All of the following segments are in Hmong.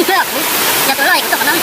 Yog tus loj kuv tuaj qhov no.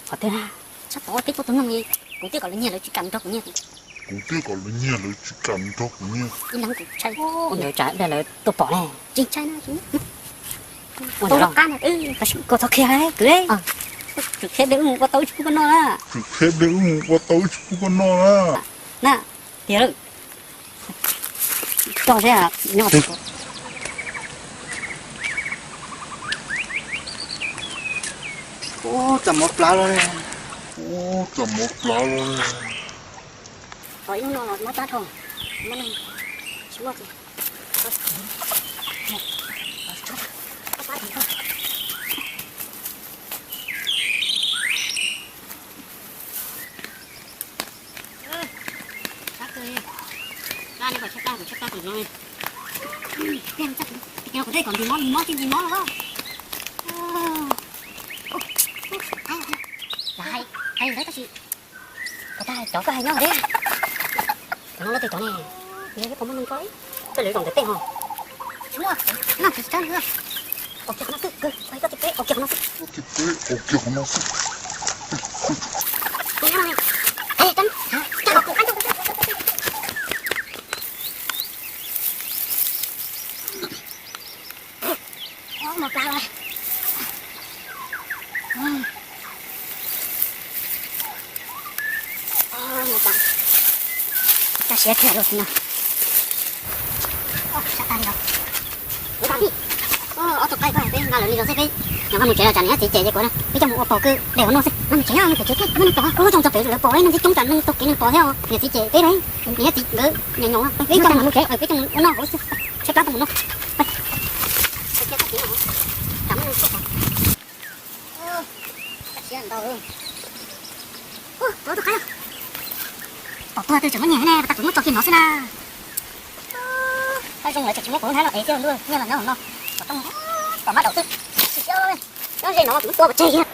Qhov twg na? Sab tod peb tuaj tus noog li, kuv twb kom lawv nyiag lawv tsis kam nrog kuv nyiag. Kuv twb kom lawv nyiag lawv tsis kam nrog kuv nyiag. Ib leeg kuv ntshai ua ntawd tsam ib pliag lawv tuaj pom ne. Tsis ntshai na. Ua ntawd los qab na, koj txhob qhia kwv. Tsis qhia dej ub mus ua tau wb tsis pub koj noj na. Tsis qhia dej ub mus ua tau wb tsis pub koj noj na. Na, tiag lawm. Tso seb nyob. Ub, txawm mov plav los ne. Ub, txawm mov plav los ne. Tos ib hnub no los muab tab dhau, muab neeg tsis muaj ces. Kuv dej kom ntis mob, ntis mob, ntis mob los. Hais, hais tab sis, cov koj hais nyob thiab. Cov no loj tiag cov ne, yog pom muaj neeg tso, koj lwv kom ntawm tej ho. Tsis muaj, noj tsis tau. Ua kiag qhov no xwb, koj tib peb ua kiag qhov no xwb. Ua kiag qhov no xwb. Coj siab kiag lub no. Sab tag li os. Kuv tau tij. Ob tug qaib koj hais peb nqa lawv li los xwb peb, nyob mus tsev los tsam niam txiv cem ces kuv peb coj mus ua pov kw de ua noj xwb. Mus tsev, mus pem tsev thiab, muaj neeg pom, ua lub tsoom txog pem lawv pom, neeg tsis coob tsam neeg taug kev neeg pom thiab. Niam txiv cem peb, niam txiv nkawd nyoos nyoos, peb coj mus tsev, peb coj mus ua noj hauv xwb. Tshaib plab tau mus noj. Tom tuag twb tseem muab nyiag ne, tas kuv muab tso kiag no xwb na. Tab zoo lawv tseem tsis muab kuv hnab no ev thiab ntuj, nyiag los nyob no. Tom mab daum xwb. Nyob ze no kuv muab tua pov tseg kiag.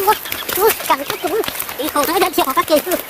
Tua, tua, kam tua tus, tiv hauv no ib dab dhia qhov qab ke xwb.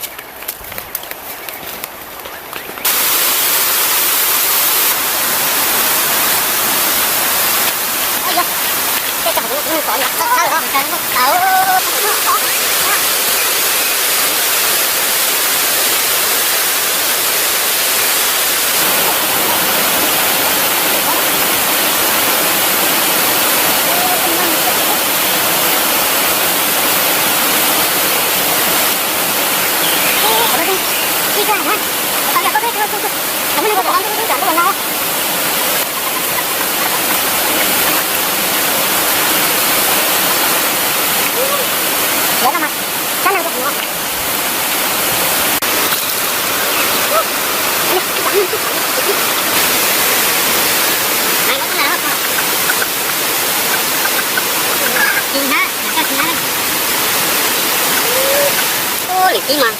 Ua li tib mas,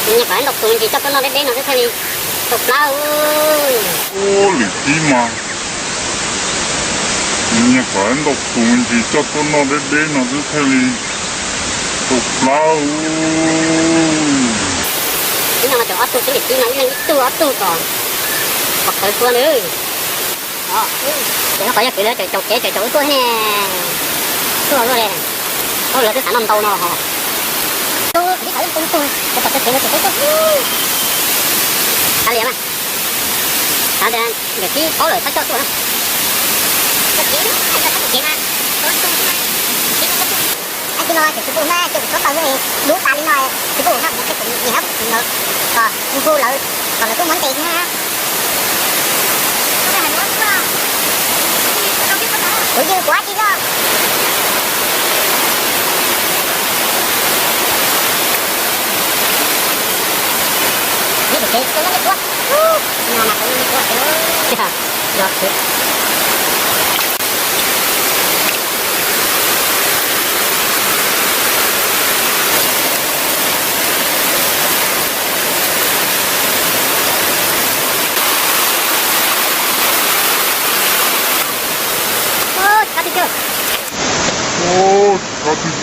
nyiag kom ntau tus me ntsis coj tuaj noj deb deb no xwb thiaj li tau plab. Ua li tib mas, nyiag kom ntau tus me ntsis coj tuaj noj deb deb no xwb thiaj li tau plab. Ib no mas cov ob tug xwb li tib mas ib leeg ib tug ob tug kom, kom tawv xua nws. Ces no qhov yog kwv lawv caum kev caum wb tuaj thiab ne, tuaj luaj li, tuaj lawv twb xav noj ntau no ho. Tub, kuv tib qhov ib tug tug, kuv tom txog kev no ces peb tuaj. Xav liam mas, xav tias yawm txiv paub lawm txhob coj tuaj na. Txog kev, txog kev mas, tau ib tug xwb mas, kev no txhob tuaj. Tib no ces tsis pub hmab, coj kuv tshuav paws xwb, dub tas li no, tsis pub hmab, kuv thiab kuv niam hab kuv txiv nkawd kom kuv hu lawv, kom lawv tuaj muab ntes thiab. Kuv yws kuv dab tsi no. Neb kuv tsev kuv neb kuv, no mas kuv neb kuv, yog kuv. Ub, tsis kab tib cag. Ub, tsis kab tib cag.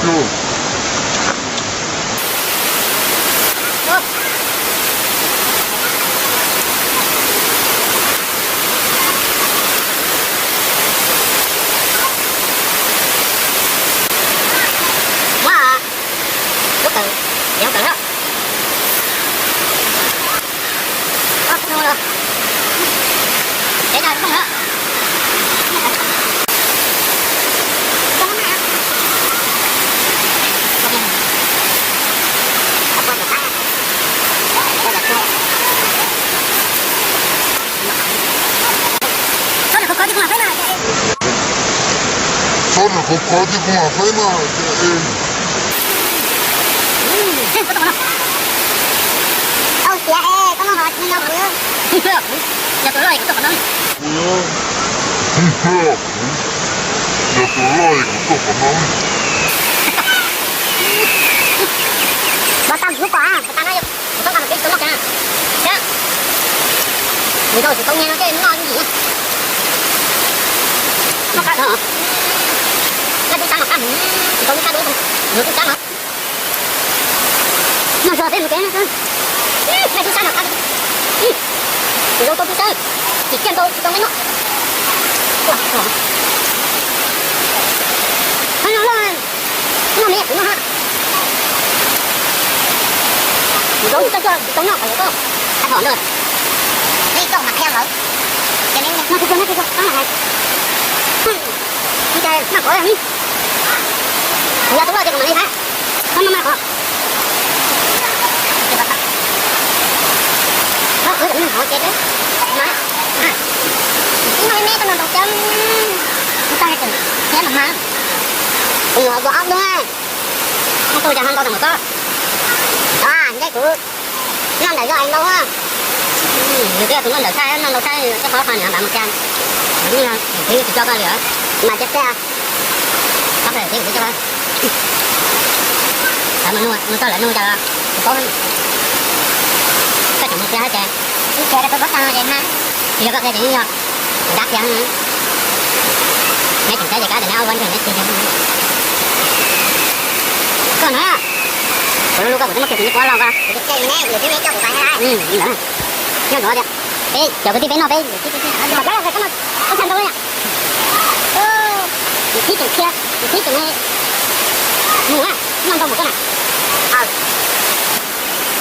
Muab lub kawm, yov kawm lawm. Txhob nrog khov khov tib kuv mam feeb mas ces. Au, xiav es koj muab hov no kuv. Yog tus loj es kuv tuaj qhov no. Yog tus loj es kuv tuaj qhov no. Bos tau kuv pom, bos tau no, kuv txhob nqa mus kev tsis tau noj kiag. Thiab, mus rau tsis tau nyiaj no tej noj ib yim. Noj qab dhau. Noj tub sab noj qab, tsis tau lub sab dub, noj tub sab no. Noj zog peb mus kev no xwb. Noj tub sab noj qab. Tus zoo tau tub sab, tsis ciaj ntau tsis tau nqi noj. Ua, ua. Noj me kuv noj ha. Kuv zoo tsis tau noj qhov yuav koj. Qab thom ntawd. Li koj mas qhia lawm. Noj tsis tau noj tsis tau, txhob noj hais. Ib cas noj kov ni. Kuv yog tus loj ces kuv mam li hais. Txhob noj mas qhov. Txhob khwv thaum me nyuam hauv ces mas. Ib noj me me tau noj ntau cov. Kuv tag hais tias thiab mas mas. Kuv nyuam qhuav ob hnub. Noj tau cas ho ntau tau mas koj. Ntsej kuv noj ntawm zog es ntau. Nws twb yog tus noj ntawm saib, noj ntau saib tej qhov qhov niam npam mus cas. Nws twb tsis coj koj li. Mas cov tej. Koj qhia tib kuv twb coj koj. Lawv mus nug, nug txog lawv nug cas kuv paub. Koj tseem mus qhia hab ces, ib qhia rau koj paub tag no ces mas, tsis yog koj qhia ces yeej yog dab qhia. Neb tseem saib ces kab ces neb ua vaj ntsuag neb tig. Koj no, kuv lub lub koj kuv twb muab kiag tus nyuj pob loj koj. Nyob ntawd tias, peb cov kwv tij peb noj peb, ib txhia ntau, ib txhia tseem qhia, ib txhia tseem mus, noj ntau mus koj na.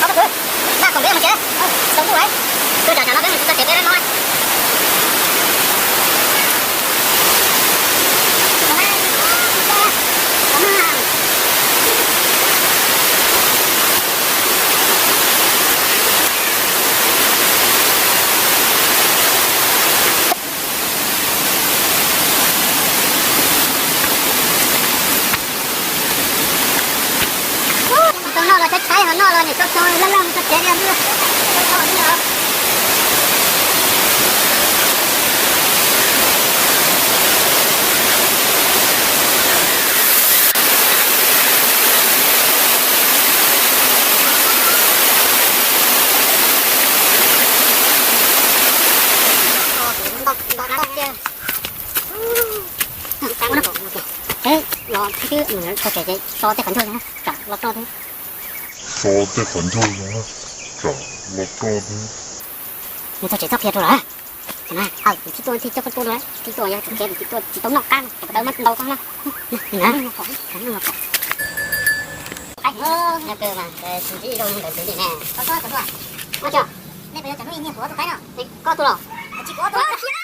Noj koom peb mus tsev, tsaus ntuj lawm, tuaj tsam tsam no peb mus tsis txog tsev peb lawv no. Tau noj los tshaib tshaib, ho noj los niam tau tau laj laj mus txog tsev li. Los twb tso tsev ces so tej qhov ncauj, tsam los ploj thiab. So tej qhov ncauj, tsam los ploj thiab. Nws txog tsev txhob qhia rau lawm. Ces mas, aw, kuv thiaj tuaj thiaj coj koj tuaj dua, thiaj tuaj yog tsis qhia kuv thiaj tuaj tsis tau noj qab, kuv tau muab ntau koj na. Nyob kawg mas tsis ntsib zoo ntawd xwb li ne. Ua tsaug. Nej puas yog cov hnub ib niag kuv ob tug qaib no? Koj tug los? Tsis kuv ob tug.